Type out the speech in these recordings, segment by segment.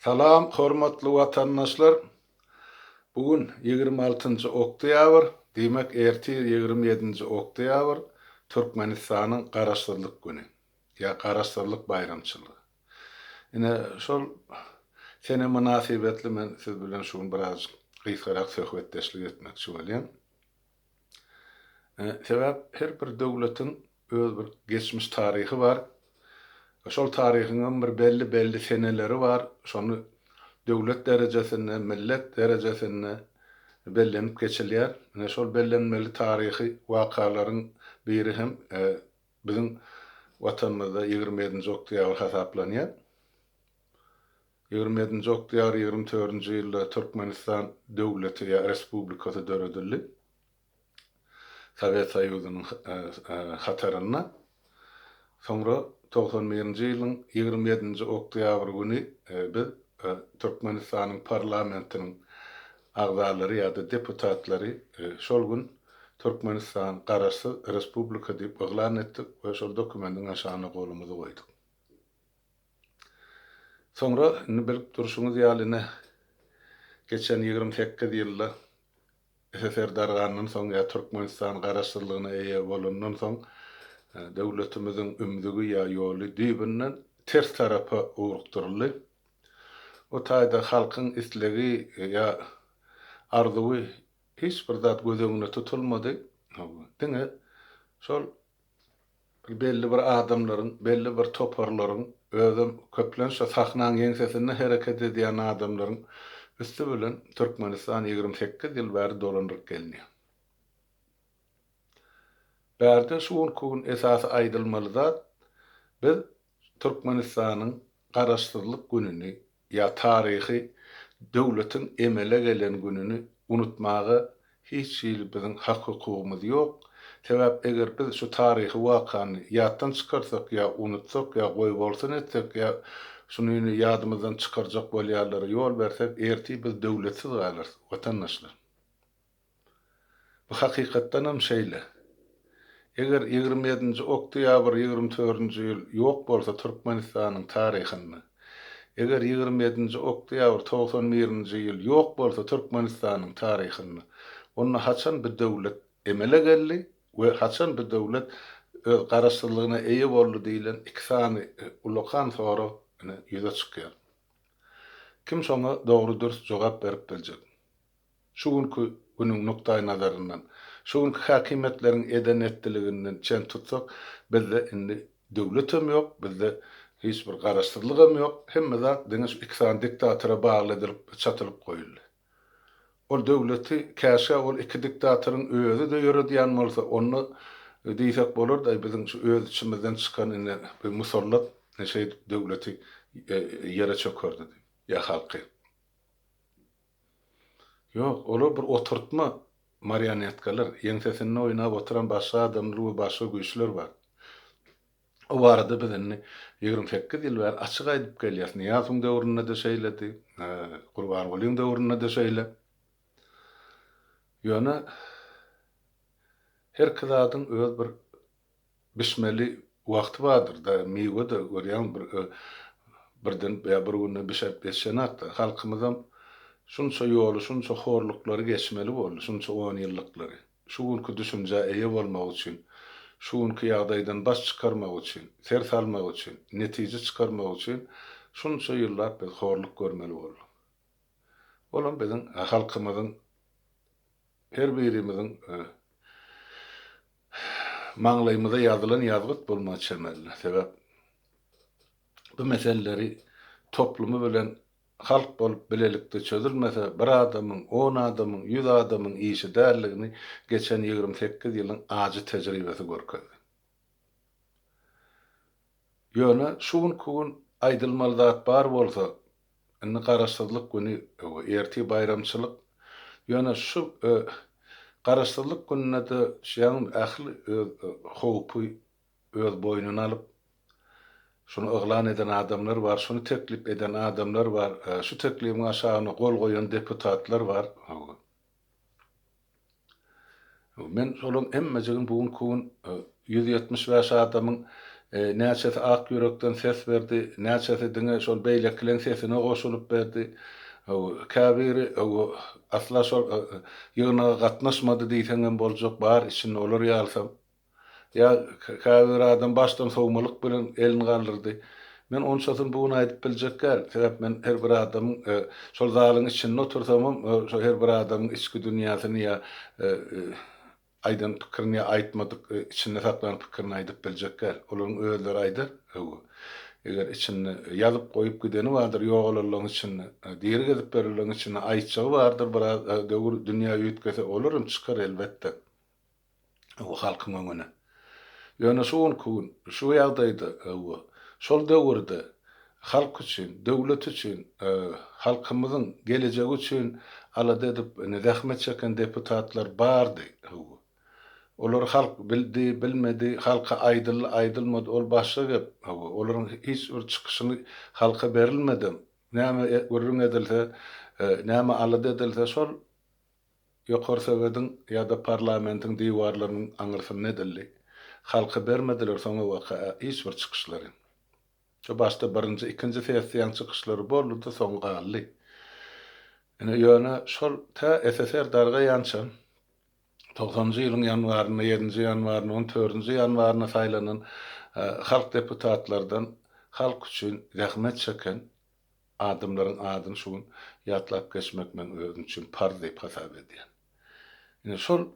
Salam hormatly watandaşlar! Bu gün 26-njy oktýabr, diýmek ertir 27-nji oktýabr Türkmenistanyň Garaşsyzlyk güni ýa Garaşsyzlyk baýramçylygy. Ine şol sene mynasybetli men siz bilen şu gün birazjyk gysgarak söhbetdeşlik etmekçi bolýan. Sebäp her bir döwletiň öz bir geçmiş taryhy bar. Şol taryhyňam bir belli-belli seneleri bar. Şony döwlet derejesinde, millet derejesinde bellenip geçilýär. Ine şol bellenmeli taryhy wakalaryň biri hem biziň Watanymyzda 27-nji oktýabr hasaplanýar. 27-nji oktýabr 24-nji ýylda Türkmenistan döwleti ýa respublikasy döredildi. Sowet Soýuzynyň hatarynda. Soňra 91-nji ýylyň 27-nji oktýabr güni biz Türkmenistanyň parlamentiniň agzalary ýa-da deputatlary şol gün Türkmenistan Garaşsyz Respublika diýip yglan etdik we şol dokumentiň aşagyna golumyzy goýduk. Soňra indi bilip durşuňyz ýaly ine geçen 28 ýylda SSR dargandan soň ýa Türkmenistan garaşsyzlygyna eýe bolandan soň döwletimiziň ümzügi ýa ýoly düýbünden ters tarapa ugrukdyryldy. O taýda halkyň islegi ýa arzuwy hiç bir zat göz öňünde tutulmady. Diňe şol belli bir adamlaryň, belli bir toparlaryň, özem köplenç şo sahnaň ýeňsesinde hereket edýän adamlaryň üsti bilen Türkmenistan 28 ýyl bäri dolandyryp gelinýär. Bärde şu günki gün esasy aýdylmaly zat, biz Türkmenistanyň Garaşsyzlyk gününi ýa taryhy döwletiň emele gelen gününi unutmaga hiç hili biziň hak-hukugymyz ýok. Sebäp eger biz şu taryhy wakany ýatdan çykarsak ýa unutsak ýa goýbolsun etsek ýa şunyny ýadymyzdan çykarjak bolýanlara ýol bersek ertir biz döwletsiz galarys watandaşlar. Bu hakykatdanam şeýle. Eger 27-nji oktýabr 24-nji ýyl ýok bolsa Türkmenistanyň taryhynda, eger 27-nji oktýabr 91-nji ýyl ýok bolsa Türkmenistanyň taryhynda, onda haçan bu döwlet emele geldi we haçan bu döwlet öz garaşsyzlygyna eýe boldy diýlen iki sany ulakan sorag ine ýüze çykýar. Kim şoňa dogry-dürs jogap berip biljek? Şu günki günüň nukdaýnazaryndan, şu günki häkimiýetleriň eden-etdiliginden çen tutsak, bizde indi döwletem ýok, bizde hiç bir garaşsyzlygam ýok, hemme zat diňe şu iki sany diktatora bagly edilip, çatylyp goýuldy. Ol döwleti käşgä ol iki diktatoryň özi-de ýöredýän bolsa, onda diýsek bolardy, aý biziň şu öz içimizden çykan ine bu musallat şeýdip döwleti ýere çökerdi diýip, ýa halky. Ýok, olar bir oturtma marionetkalar, ýeňsesinde oýnap oturan başga adamlar we başga güýçler bar. O barada biz indi 28 ýyl bäri açyk aýdyp gelýäs. Nyýazowyň döwründe-de şeýledi, Gurbangulyň döwründe-de şeýle. Ýöne herki zadyň öz bir Bişmeli wagty bardyr-da, miwe-de görýäň bir birden ýa bir günde bişip ýetişenok-da. Halkymyzam şunça ýoly, şunça horluklary geçmeli boldy, şunça onýyllyklary. Şu günki düşünjä eýe bolmak üçin, şu günki ýagdaýdan baş çykarmak üçin, ser salmak üçin, netije çykarmak üçin şunça ýyllap biz horluk görmeli bolduk. Olam biziň halkymyzyň her birimiziň maňlaýymyza ýazylan ýazgyt bolmagy çemeli. Sebäp bu meseleleri toplumy bilen halk bolup bilelikde çözülmese, bir adamyň, on adamyň, ýüz adamyň işi däldigini geçen 28 ýylyň ajy tejribesi görkezdi. Ýöne şu günki gün aýdylmaly zat bar bolsa, indi Garaşsyzlyk güni, ertir baýramçylyk. Ýöne şu Garaşsyzlyk gününde-de şeýaň ähli öz howpy öz boýnuna alyp, şuny yglan eden adamlar bar, şuny teklip eden adamlar bar, şu teklibiň aşagyna gol goýan deputatlar bar. Men şolaryň hemmejigini bu günki gün 175 adamyň Näçesi ak ýürekden ses berdi, näçesi diňe şol beýlekileň sesine goşulyp berdi. Käbiri asla şol ýygnaga gatnaşmady diýseňem boljak, bar içinde olar ýalysam. Ýa käbir adam başdan sowmalyk bilen elini galdyrdy. Men onçasyny bu gün aýdyp biljek däl. Sebäp men her bir adamyň şol zalyň içinde otursamam, şo her bir adamyň içki dünýäsini ýa aýdan pikirini ýa aýtmadyk içinde saklan pikirini aýdyp biljek däl. Olaryň özleri aýdar. Hawa. Eger içinde ýazyp goýup gideni bardyr, ýogalanlaryň içinde, diri gezip berenleriň içinde aýtjagy bardyr, biraz döwür, dünýä üýtgese olar hem çykar elbetde. O halkyň öňüne. Ýöne şu günki gün, şu ýagdaýda, hawa, şol döwürde halk üçin, döwlet üçin, halkymyzyň gelejegi üçin alada edip, ine, zähmet çeken deputatlar bardy, hawa. Olary halk bildi, bilmedi, halka aýdyldy, aýdylmady, ol başga gep, hawa, olaryň hiç bir çykyşyny halka berilmedem. Näme gürrüň edilse, näme alada edilse, şol Ýokary Sowediň ýa-da parlamentiň diwarlarynyň aňyrsynda edildi. Halka bermediler soňabaka hiç bir çykyşlary. Şo başda birinji, ikinji sessiýaň çykyşlary boldy-da soň galdy. Ine ýöne şol tä SSR dargaýança togsanynjy ýylyň ýanwarynda, ýedinji ýanwarynda, on dördünji ýanwarynda saýlanan halk deputatlardan halk üçin zähmet çeken Adamlaryň adyny şu gün ýatlap geçmek meň özüm üçin parz diýip hasap edýän. Ine şol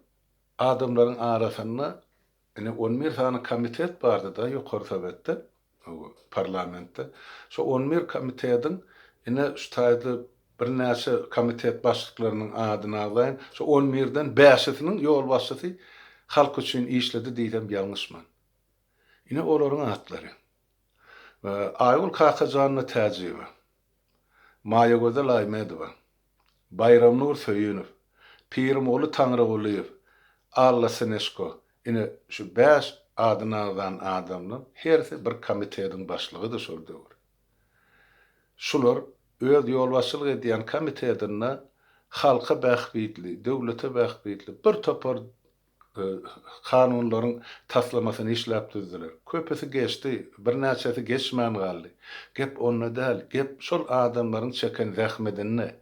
adamlaryň arasynda ine on bir sany komitet bardy-da Ýokary Sowetde, parlamentde. Şo on bir komitetiň ine şu taýda birnäçe komitet başlyklarynyň adyny agzaýyn. Şo on birden bäşisiniň ýolbaşçysy halk üçin işledi diýsem ýalňyşman. Ine olaryň atlary. Aýgül Kakajanna Täjiýewa, Maýagözel Aýmedowa, Baýramnur Söýünow, Pirimguly Taňrygulyýew, Alla Sineşko, ine, şu bäş adyny agzan adamlaň hersi bir komitetiň başlygydy şol döwür. Şular öz ýolbaşçylyk edýän komitetinde halka bähbitli, döwlete bähbitli bir topar kanunlaryň taslamasyny işläp düzdüler. Köpüsi geçdi, birnäçesi geçmän galdy. Gep onda däl, gep şol adamlaryň çeken zähmedinde.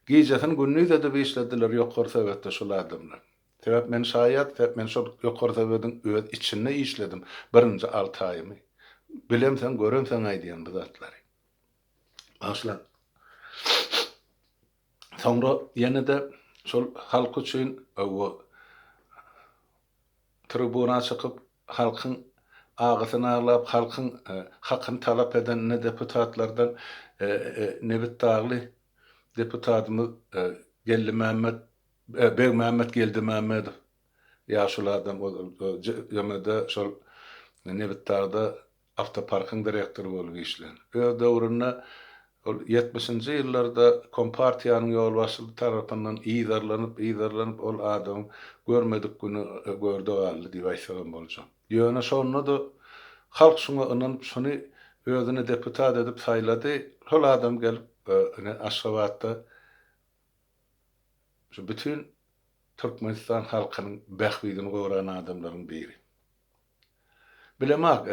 Gijesini gündiz edip işlediler Ýokary Sowetde şol adamlar. Sebäp men şaýat, sebäp men şol Ýokary Sowediň öz içinde işledim birinji alty aýymy. Bilemseň, göremseň aýdýan bu zatlary. Bagyşlaň. Soňra ýene-de şol halk üçin tribuna çykyp, halkyň agysyny aglap, halkyň hakyny talap eden ine deputatlardan Nebitdagly deputatymyz Geldimämmet, Begmämmet Geldimämmedow ýaşuly adam ol ýene-de şol Nebitdagda awtoparkyň direktory bolup işlän. Öz döwründe ol ýetmişinji ýyllarda Kompartiýanyň ýolbaşçylygy tarapyndan yzarlanyp, yzarlanyp ol adamyň görmedik güni görde galdy diýip aýtsagam boljak. Ýöne şonda-da halk şuňa ynanyp şuny özüne deputat edip saýlady. Şol adam gelip ine Aşgabatda şu bütin Türkmenistan halkynyň bähbidini goran adamlaryň biri. Bilemok,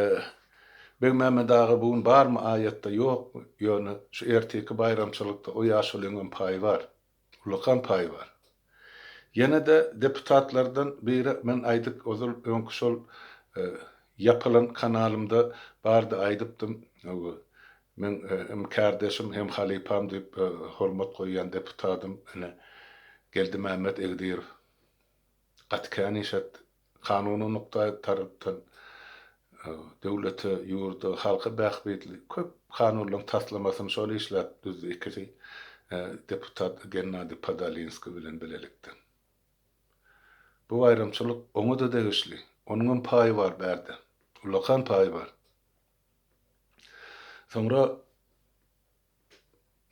Begmämmet aga bu gün barmy aýatda, ýokmy, ýöne şu ertirki baýramçylykda o ýaşulyňam paýy bar. Ullakan paýy bar. Ýene-de deputatlardan biri men aýdyp ozal öňki şol ýapylan kanalymda bardy aýdypdym, meň hem kärdeşim hem halypam diýip hormat goýýan deputatym ine Geldimämmet Egdirow gaty kän iş etdi. Kanuny nukdaý tarapdan döwlete, ýurda, halka bähbitli köp kanunlaryň taslamasyny şol işläp düzdi ikisi deputat Gennadiý Podolinskiý bilen bilelikde. Bu baýramçylyk oňa-da degişli. Onuňam paýy bar bärde. Ullakan paýy bar. Soňra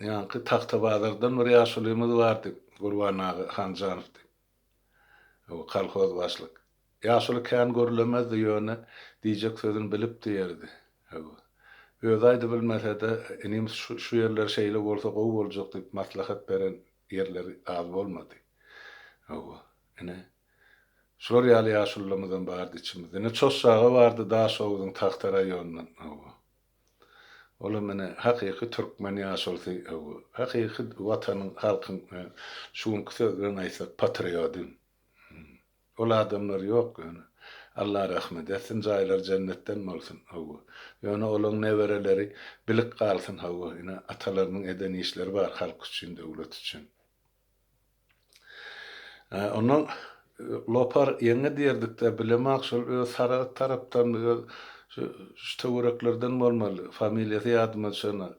ýaňky Tagtabazardan bir ýaşulymyz bardy, Gurban aga Hanjanow diýip. O kolhoz başlyk. Ýaşuly kän gürlemezdi, ýöne diýjek sözüni bilip diýerdi. Hawa. Özi aýdybilmese-de, inim şu şu ýerler şeýle bolsa gowy boljak diýip maslahat beren ýerleri az bolmady. Hawa. Ine. Şular ýaly ýaşulularymyzam bardy içimizde. Ine Çoş aga bardy Daşoguzyň Tagta raýonyndan. Hawa. Olam ine hakyky türkmen ýaşulusy, hawa. Hakyky Watanyň, halkyň şu günki söz bilen aýtsak patriody. Ol adamlar ýok ýöne. Allah rahmet etsin jaýlary jennetden bolsun hawa. Ýöne olaň nebereleri bilik galsyn hawa ine atalarynyň eden işleri bar halk üçin döwlet üçin. Ondan Lopar ýeňňe diýerdikdä bilemak şol öz Saragt tarapdanmy öz şu şu töwereklerden bolmaly familiýasy ýadyma düşenok.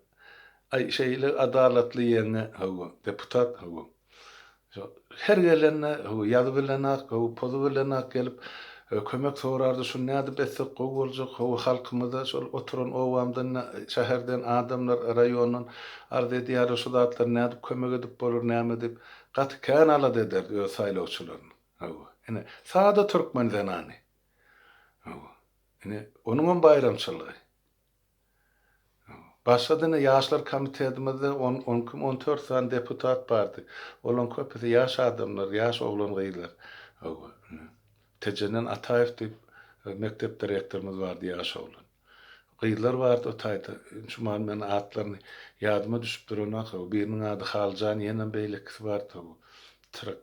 Aý şeýle adalatly ýeňňe hawa deputat hawa. Şo her gelende hawa ýazy bilenak hawa pozy bilenak gelip kömek sorardy şuny nädip etsek gowy boljak hawa halkymyza şol oturan obamdan şäherden adamlar raýondan arz edýärler şu zatlary nädip kömek edip bolar näme diýip Gaty kän alada ederdi öz saýlawçylaryny. Hawa. Ine, sada türkmen zenany. Hawa. Ine, onuňam baýramçylygy. Hawa. Başga-da ine, ýaşlar komitetimizde on, on iki, on dört sany deputat bardy. Olaryň köpüsi ýaş adamlar, ýaş oglan-gyzlar. Hawa. Ine, Tejenden Ataýew diýip, mekdep direktorymyz bardy, ýaş oglan. Gyzlar bardy o taýda. Şu mahal men atlaryny ýadyma düşüp duranok. Biriniň ady Haljan, ýenem beýlekisi bardy. Trak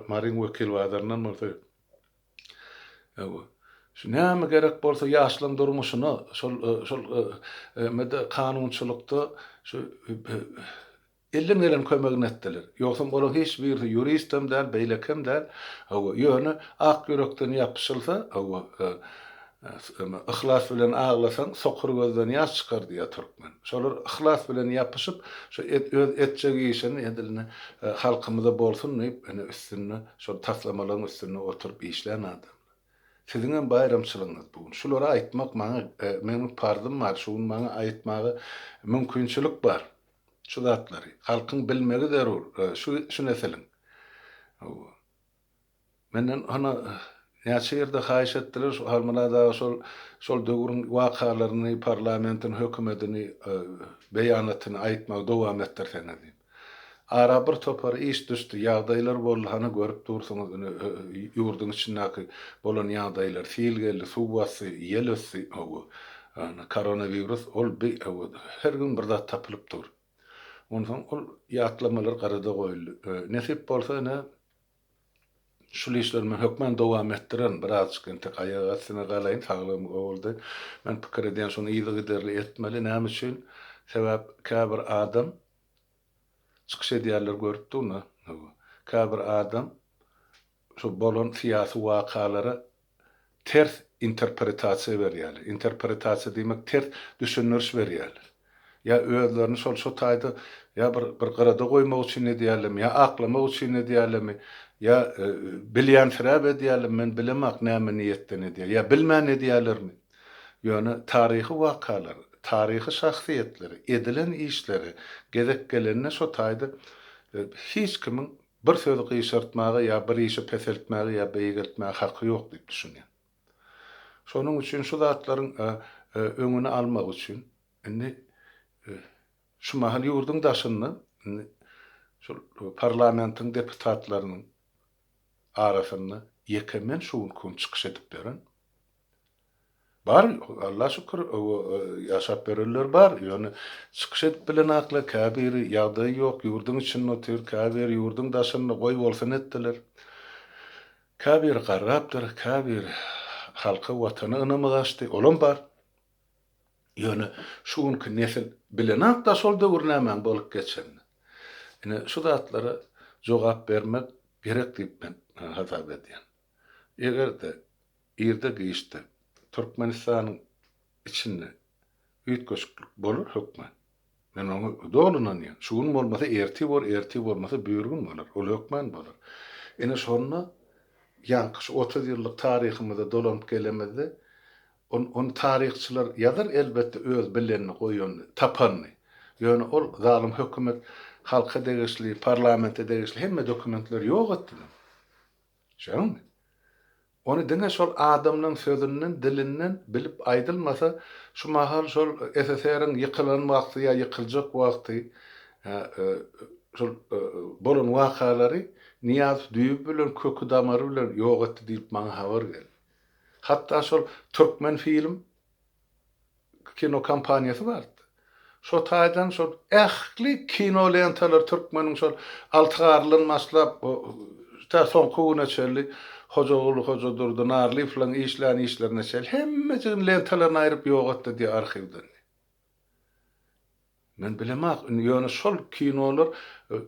Maryň wekil bazaryndan bolsa. Şu näme gerek bolsa ýaşlaryň durmuşyna şol şol kanunçylykda şu Elden gelen kömegini etdiler. Ýogsam olaň hiç birisi ýuristem däl, beýlekem däl. Hawa, ýöne ak ýürekden ýapyşylsa, hawa, yhlas bilen aglasaň, sokur gözden ýaş çykar diýýär türkmen. Şolar yhlas bilen ýapyşyp, şu öz etjek işini edil ine halkymyza bolsun diýip, ine üstünde, şol taslamalaryň üstünde oturyp işlän adamlar. Siziňem baýramçylygyňyz bu gün. Şulary aýtmak maňa, meniň parzym bar, şu gün maňa aýtmaga mümkinçilik bar. Şu zatlary halkyň bilmegi zerur şu şu nesiliň. Menden hana näçe ýerde haýyş etdiler şu Halmyrat aga şol şol döwrüň wakalaryny parlamentiň hökümedini beýanatyny aýtmagy dowam etdirseňiz diýip. Ara bir topar iş düşdi ýagdaýlar boldy hana görüp dursuňyz ine ýurduň içindäki bolan ýagdaýlar sil geldi suw basdy ýel ösdi hawa Koronawirus ol bi her gün bir zat tapylyp dur. Onsoň ol ýatlamalar garada goýuldy. Nesip bolsa ine şul işleri men hökman dowam etdirerin. Birazjyk entek aýak astyna galaýyn, saglygym gowy boldy. Men pikir edýän şuny yzygiderli etmeli. Näme üçin? Sebäp käbir adam çykyş edýänleri görüp durna. Käbir adam şu bolan syýasy wakalara ters interpretasiýa berýärler. Interpretasiýa diýmek ters düşündiriş berýärler. Ýa özlerini şol şo taýda ýa bir bir gyrada goýmak üçin edýärlermi, ýa aklamak üçin edýärlermi, ýa bilýänsiräp edýärlermi, men bilemok näme niýetden edýär, ýa bilmän edýärlermi. Ýöne taryhy wakalar, taryhy şahsyýetleri, edilen işleri gezek gelende şo taýda hiç kimiň Bir sözi gyşartmaga ýa bir işi peseltmäge ýa beýgeltmäge haky ýok diýip düşünýän. Şonuň üçin şu zatlaryň öňüni almak üçin indi şu mahal ýurduň daşynda indi şol parlamentiň deputatlarynyň arasynda ýeke men şu günki gün çykyş edip ýören. Bar, Alla şükür, ýaşap ýörenler bar, ýöne çykyş edip bilenaklar, käbiri ýagdaýy ýok, ýurduň içinde otyr, käbiri ýurduň daşynda, goý bolsun etdiler. Käbiri garrapdyr, käbiri halka, watana ynamy gaçdy, olam bar. Ýöne şu günki nesil bilenok-da şol döwür nämäň bolup geçenini. Ine, şu zatlara jogap bermek gerek diýip men hasap edýän. Eger-de irde-giçde Türkmenistanyň içinde üýtgeşiklik bolar hökman. Men oňa doly ynanýan. Şu gün bolmasa ertir bor, ertir bolmasa birigün bolar. Ol hökman bolar. Ine şonda ýaňky şu 30 ýyllyk taryhymyza dolanyp gelemizde ony, ony taryhçylar ýazar elbetde öz bilenini, goýanyny, tapanyny. Ýöne ol zalym hökümet halka degişli, parlamente degişli hemme dokumentleri ýok etdiler. Şonuňmy? Ony diňe şol adamlaň sözünden, dilinden bilip aýdylmasa, şu mahal şol SSR-iň ýykylan wagty ýa ýykyljak wagty. Şol bolan wakalary Nyýazow düýbi bilen, köki damary bilen ýok etdi diýlip maňa habar geldi. Hatda şol Türkmen film kino kompaniýasy bardy. Şo taýdan şol ähli kino lentalar türkmeniň şol Alty Garlydan başlap tä soňky güne çenli Hojaguly Hojadurdy Narlyýewlaryň işlän işlerine çenli hemmejigini lentalaryny aýryp ýok etdi diýýär arhiwden. Men bilemok indi ýöne şol kinolar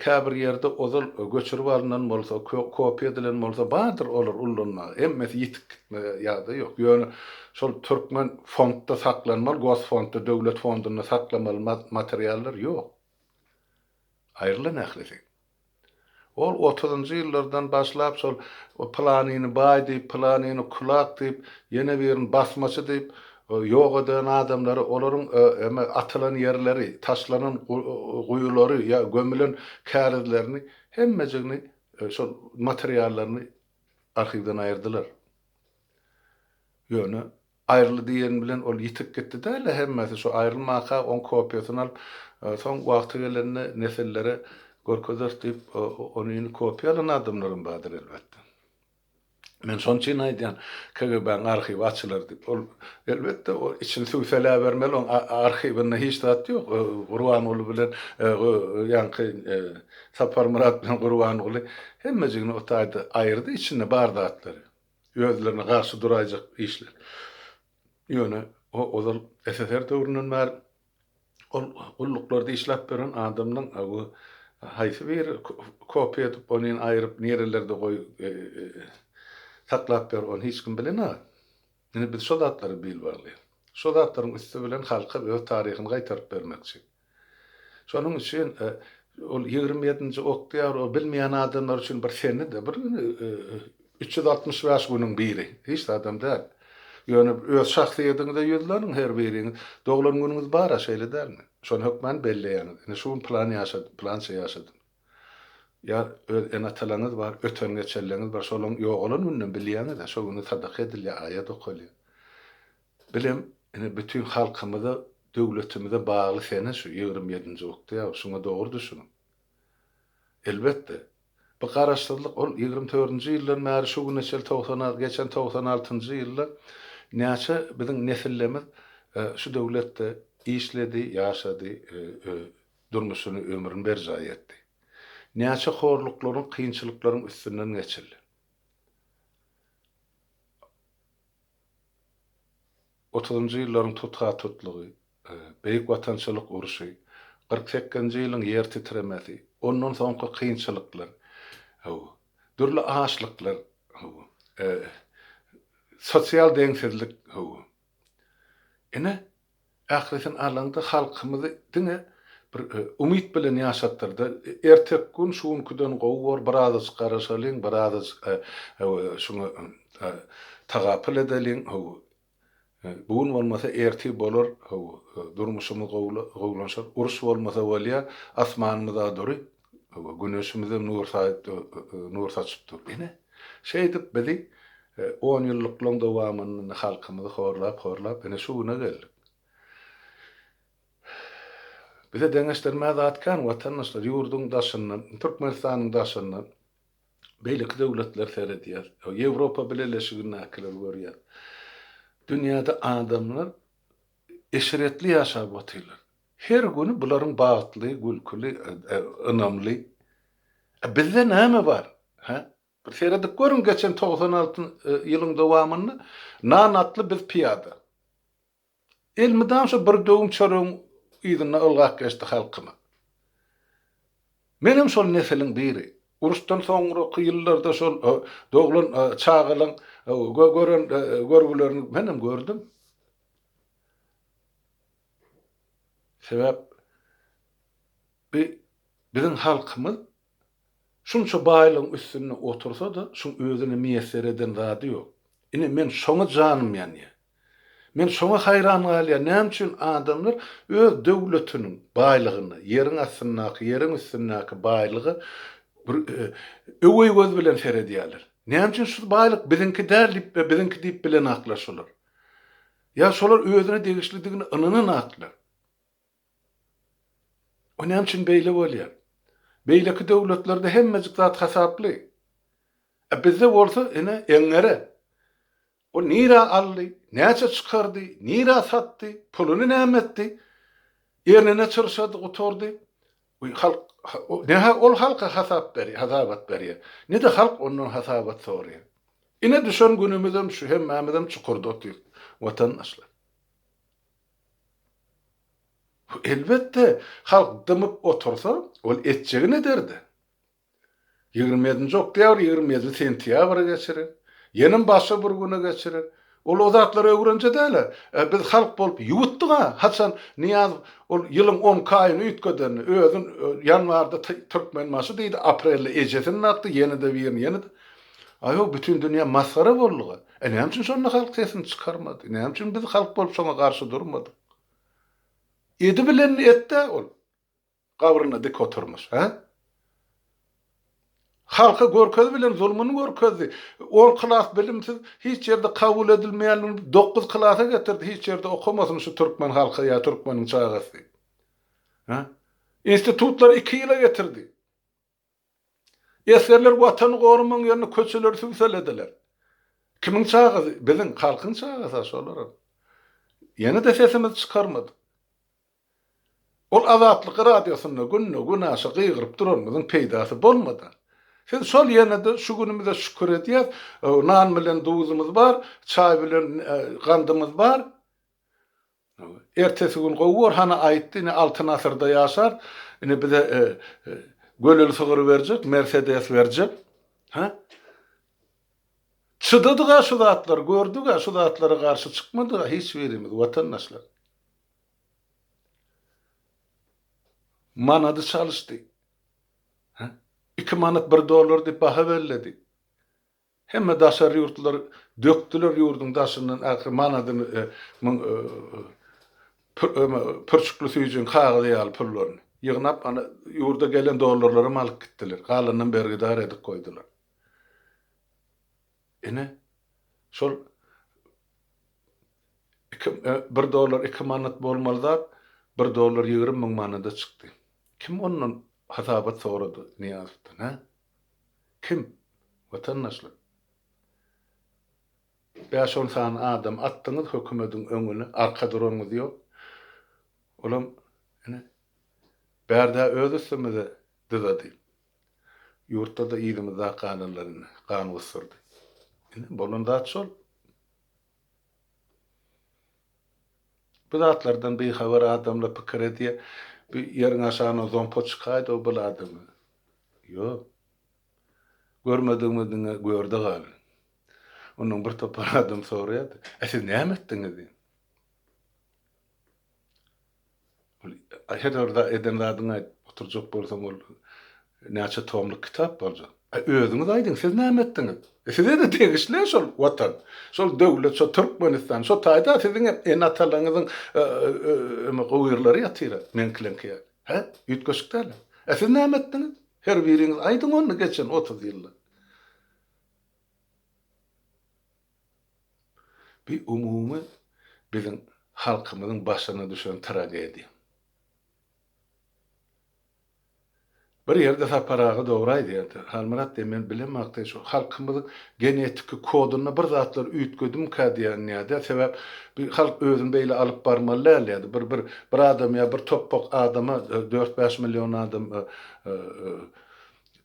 käbir ýerde ozal göçürip alnan bolsa, kopiýa edilen bolsa bardyr olar ullanmaga. Hemmesi ýitip gitme ýagdaýy ýok. Ýöne şol türkmen fondda saklanmaly, gosfondda, döwlet fondunda saklamaly materiallar ýok. Aýrylan ählisi. Ol otuzynjy ýyllardan başlap şol pylanyny baý diýip, pylanyny kulak diýip, ýene birini basmaçy diýip, ýok eden adamlary, olaryň eme atylan ýerleri, taşlanan guýulary ýa gömülen kärizlerini hemmejigini şol materiallaryny arhiwden aýyrdylar. Ýöne Aýryldy diýen bilen ol ýitip gitdi däl-de hemmesi şo aýrylmaka oň kopiýasyny alyp soň wagty gelende nesillere görkezeris diýip onyny kopiýa alan adamlaram bardyr elbetde. Men şoň üçin aýdýan KGB-niň arhiwi açylar diýip. Ol elbetde o içini sübseläbermeli oň arhiwinde hiç zat ýok. Gurbanguly bilen ýaňky Saparmyrat bilen Gurbanguly hemmejigini o taýda aýyrdy içinde bar zatlary. Özlerine garşy duraýjak işler. Ýöne o ozal SSR döwründen bäri ol gulluklarda işläp ýören adamlaň bu haýsy biri kopiýa edip ony aýryp nirelerde goý saklap ýör ony hiç kim bilenok. Indi biz şo zatlara bil baglaýarys. Şo zatlaryň üsti bilen halka öz taryhyny gaýtaryp bermekçi. Şonuň üçin ol 27-nji oktýabr o bilmeýän adamlar üçin bir sene-de, bir 365 günüň biri. Hiç zadam däl. Ýöne öz şahsyýetiňize ýüzleniň her biriňiz. Doglan günüňiz bar-a, şeýle dälmi? Şony hökman belleýäňiz. Ine şu gün pylan ýaşadym, pylança ýaşadym. Ýa öz ene-atalaňyz bar, öten-geçenleňiz bar, şolaň ýogalan gününem bilýäňiz-ä, şo güni sadaka edilýär, aýat okalýar. Bilem, ine bütin halkymyza, döwletimize bagly sene şu 27-nji oktýabr, şuňa dogry düşüniň. Elbetde, bu garaşsyzlyk ol 24-nji ýyldan bäri şu güne çenli 96, geçen 96-njy ýylda näçe biziň nesillemiz şu döwletde işledi, ýaşady, durmuşyny, ömrüni berjaý etdi. Näçe horluklaryň, kynçylyklaryň üstünden geçildi. Otuzynjy ýyllaryň tutha-tutlugy, Beýik Watançylyk urşy, 48-nji ýylyň ýer titremesi, ondan soňky kynçylyklar, dürli açlyklar, sosial deňsizlik, ine, Ählisini alaňda halkymyzy diňe bir umyt bilen ýaşatdyrdy. Erteki gün şu günküden gowy bor, birazajyk garaşalyň, birazajyk şuňa tagapyl edeliň, bu gün bolmasa ertir bolar, durmuşymyz gowulanşar, uruş bolmasa bolýar, asmanymyz-a dury, güneşimizem nur nur saçyp dur. Ine, şeýdip bizi Onýyllyklaryň dowamynda halkymyzy horlap-horlap ine şu güne geldik. Bize deňeşdirmä zat kän watandaşlar, ýurduň daşyndan, Türkmenistanyň daşyndan beýleki döwletler seredýär. Ýewropa Bileleşigindäkileri görýär. Dünýäde adamlar eşretli ýaşap otyrlar. Her güni bularyň bagtly, gülküli, ynamly. Bizde näme bar? Hä? Bir seredip görüň geçen 96 ýylyň dowamynda nan atly biz pyýada. Elmydam şo bir döwüm çöregiň yzynda ylgap geçdi halkymyz. Menem şol nesiliň biri. Uruşdan soňraky ýyllarda şol doglan çagalaň gören görgülerini menem gördüm. Sebäp bi biziň halkymyz Şunça baýlygyň üstünde otursa-da, şuň özüne miýesser eden zady ýok. Ine, men şoňa janym ýanýar. Men şoňa haýran galýan, näme üçin adamlar öz döwletiniň baýlygyna, ýeriň astyndaky, ýeriň üstündäki baýlyga bir öweý göz bilen seredýärler. Näme üçin şu baýlyk biziňki däl diýip, biziňki diýip bilenaklar şolar. Ýa şolar özüne degişlidigine ynananaklar. O näme üçin beýle bolýar? Beýleki döwletlerde hemmejik zat hasaply. A bizde bolsa ine eňňere. Ol nirä aldy, näçe çykardy, nirä satdy, puluny näme etdi? Ernine çyrşady, gutardy. Halk ne-hä ol halka hasap berýär, hasabat berýär, ne-de halk ondan hasabat soraýar. Ine düşen günümizem şu, hemmämizem çukurda otyrys, watandaşlar. Elbetde, halk dymyp otursa, ol etjegini eder-de. 27-nji oktýabr, 27 sentýabra geçirer. Ýenem başga bir güne geçirer. Ol o zatlara öwrenje däl-ä. E, biz halk bolup ýuwutdyk-a, haçan Nyýazow ol ýylyň onki aýyny üýtgedende, özün e, ýanwarda Türkmenbaşy diýdi, aprelde ejesini dakdy, ýene-de birini, ýene-de. Aý-ow, bütin dünýä masgara bolduga. E, näme üçin şonda halk sesini çykarmady? Näme üçin biz halk bolup şoňa garşy durmadyk? Edibilenini etd-ä ol. Gabrynda dik oturmyş, hä? Halka görkezi bilen zulmuny görkezdi. On klas bilimsiz, hiç ýerde kabul edilmeýänligini dokuz klasa getirdi, hiç ýerde okamasyn şu türkmen halky ýa türkmeniň çagasy diýip. Hä? Institutlary iki ýyla getirdi. Esgerler watany goramagyň ýerine köçeleri sübselediler. Kimiň çagasy? Biziň, halkyň çagasy-a şolaram. Ýene-de sesimizi çykarmadyk. Ol Azatlyk radiosynda günde-günaşa gygyryp duranymyzyň peýdasy bolmady. Siz şol ýene-de şu günümize şükür edýäs, nan bilen duzumyz bar, çaý bilen gandymyz bar. Ertesi gün gowy bor, hany aýtdy, ine Altyn asyrda ýaşar, ine bize göleli sygyr berjek, Mersedes berjek. Hä? Çydadyk-a şu zatlary, gördük-ä, şu zatlara garşy çykmadyk-a hiç birimiz, watandaşlar. Manady çalyşdy. Hä? Iki manat bir dollar diýip baha belledi. Hemme daşary ýurtlular dökdüler ýurduň daşyndan ahyry manadyny muň pürçükli süýjüň kagyzy ýaly pullaryny ýygnap ana ýurda gelen dollarlaram alyp gitdiler. Galanynam bergidar edip goýdular. Ine, şol iki, bir dollar iki manat bolmaly zat, bir dollar 20 müň manada çykdy. Kim ondan hasabat sorady Nyýazowdan, hä? Kim? Watandaşlar. Bäş-on sany adam atdyňyz hökümediň öňüne, arka duranyňyz ýok. Olam, ine, bärde öz üstümize dyzady. Ýurtda-da yzymyzda galanlar indi gan gusdurdy. Ine, bolan zat şol. Bu zatlardan bihabar adamlar pikir edýär, bu ýeriň aşagyndan zompa çykaýdy-ow bul adamy. Ýok. Görmedigimiz diňe görde galdy. Ondan bir topar adam soraýardy, Ä siz näme etdiňiz diýip. Ol her bir eden zadyňy aýdyp oturjak bolsaň ol näçe tomluk kitap boljak. A özüňiz aýdyň siz näme etdiňiz? E size-de degişli şol watan, şol döwlet, şo Türkmenistan, şo taýda siziň hem ene-atalaryňyzyň öme gowyrlary ýatyr-a, meňkileňki ýaly. Hä? Üýtgeşik däl-ä. E siz näme etdiňiz? Her biriňiz aýdyň onda geçen 30 ýylda. Bu umumy biziň halkymyzyň başyna düşen tragediýa. Bir ýerde Sapar aga dogry aýdýardy. Halmyrat diýýär, men bilemok diýýär, şu halkymyzyň genetiki kodunda bir zatlar üýtgedimkä diýýän diýýär-de, sebäp bir halk özüni beýle alyp barmaly däl diýýärdi. Bir bir bir adam ýa bir topbak adama dört-bäş million adam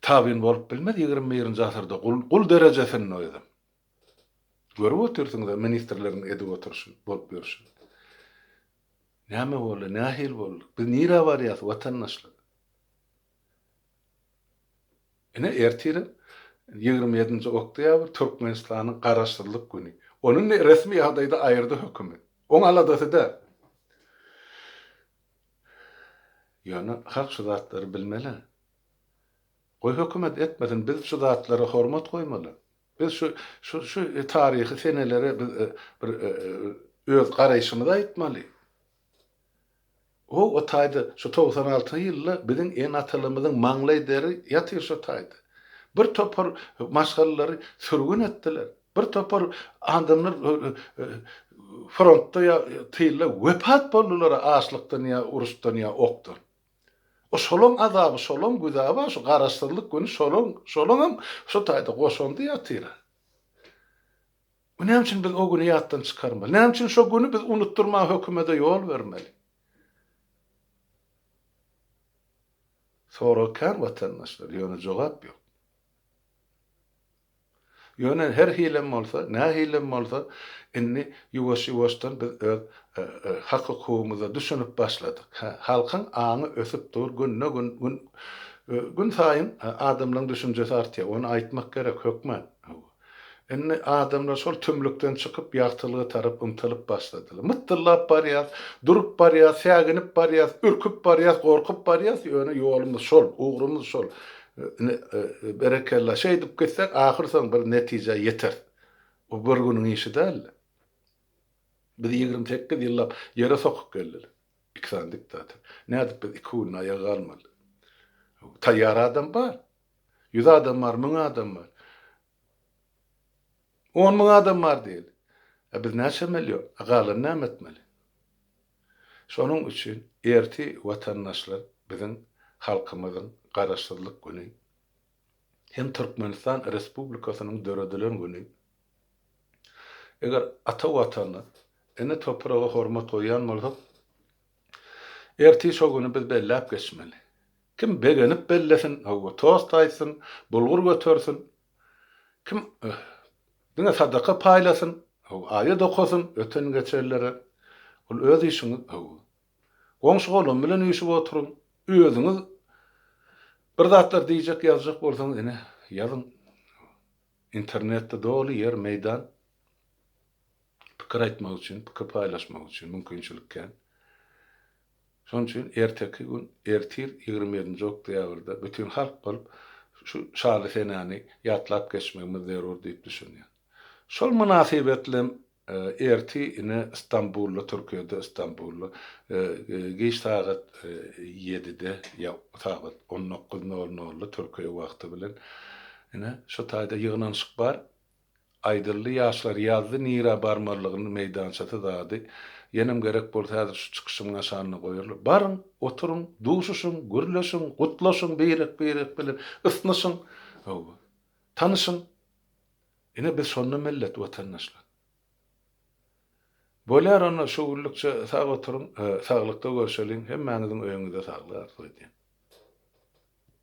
tabyn bolup bilmez 21-nji asyrda gul gul derejesinde özem. Görüp otyrsyňyz-a ministrleriň edip oturyşyny, bolup ýörşüni. Näme boldy, nähili boldy? Biz nirä barýas, watandaşlar? Ine, ertirem 27-nji oktýabr Türkmenistanyň Garaşsyzlyk güni. Ony indi resmi ýagdaýda aýyrdy hökümet. Oň aladasy däl. Ýöne halk şu zatlary bilmeli. Goý hökümet etmesin, biz şu zatlara hormat goýmaly. Biz şu şu şu taryhy senelere biz bir öz garaýşymyzy aýtmaly. O o taýda şu 96 ýylda biziň ene-atalarymyzyň maňlaý deri ýatyr şo taýda. Bir topar maşgalalary sürgün etdiler. Bir topar adamlar frontda ýa tylda wepat boldular açlykdan ýa uruşdan ýa okdan. O şolaň azaby, şolaň güzaby, şu garaşsyzlyk güni şolaň, şolaňam şu taýda goşandy ýatyr-a. Bu näme üçin biz o güni ýatdan çykarmaly? Näme üçin şo güni biz unutdyrmaga hökümede ýol bermeli? Sorag kän watandaşlar, ýöne jogap ýok. Ýöne her hilem bolsa, nähilem bolsa, indi ýuwaş-ýuwaşdan biz öz hak-hukugymyza düşünip başladyk. Hä, halkyň aňy ösüp dur, günde-gün, gün gün saýyn adamlaryň düşünjesi artýar. Ony aýtmak gerek, hökman. Hawa. Indi adamlar şol tümlükden çykyp, ýagtylyga tarap ymtylyp başladylar. Mytdyllap barýas, durup barýas, säginip barýas, ürküp barýas, gorkup barýas, ýöne ýolumyz şol, ugrumyz şol. Ine, berekella, şeýdip gitsek, ahyrsoň bir netijä ýeteris. Bu bir günüň işi däl-de. Bizi 28 ýyllap ýere sokup geldiler. Iki sany diktator. Nädip biz iki günde aýaga galmaly? Taýýar adam bar. Ýüz adam bar, müň adam bar. 10 müň adam bar diýeli. E biz näçe million? A galany näme etmeli? Şonuň üçin erti watandaşlar biziň halkymyzyň Garaşsyzlyk güni hem Türkmenistan Respublikasynyň döredilen güni. Eger ata Watana, ene topraga hormat goýýan bolsak, ertir şo güni biz belläp geçmeli. Kim begenip bellesin, hawa, tost aýtsyn, bulgur götersin, kim diňe sadaka paýlasyn, hawa, aýat okasyn öten-geçenlere, ol öz işiňiz, hawa. Goňşy-golam bilen üýşüp oturyň, özüňiz bir zatlar diýjek, ýazjak bolsaňyz, ine, ýazyň. Internetde doly ýer, meýdan. Pikir aýtmak üçin, pikir paýlaşmak üçin mümkinçilik kän. Şonuň üçin erteki gün, ertir 27-nji oktýabrda bütin halk bolup şu şanly senäni ýatlap geçmegimiz zerur diýip düşünýän. Şol mynasybetli erti ine Stambulda, Türkiýede Stambulda giç sagat ýedide ýa sagat on dokuz nol nolda Türkiýe wagty bilen ine şu taýda ýygnanyşyk bar. Aýdyldy ýaşlar ýazdy nirä barmalygyny meýdançasy zady ýenem gerek bolsa häzir şu çykyşymyň aşagynda goýarlar. Baryň, oturyň, duşuşyň, gürleşiň, gutlaşyň birek birek bilen, ysnyşyň, hawa, tanyşyň. Ine biz şonda millet watandaşlar. Bolýar onda şu günlükçe sag oturyň, saglykda görşeliň, hemmäňiziň öýüňizde saglyk arzuw edýän.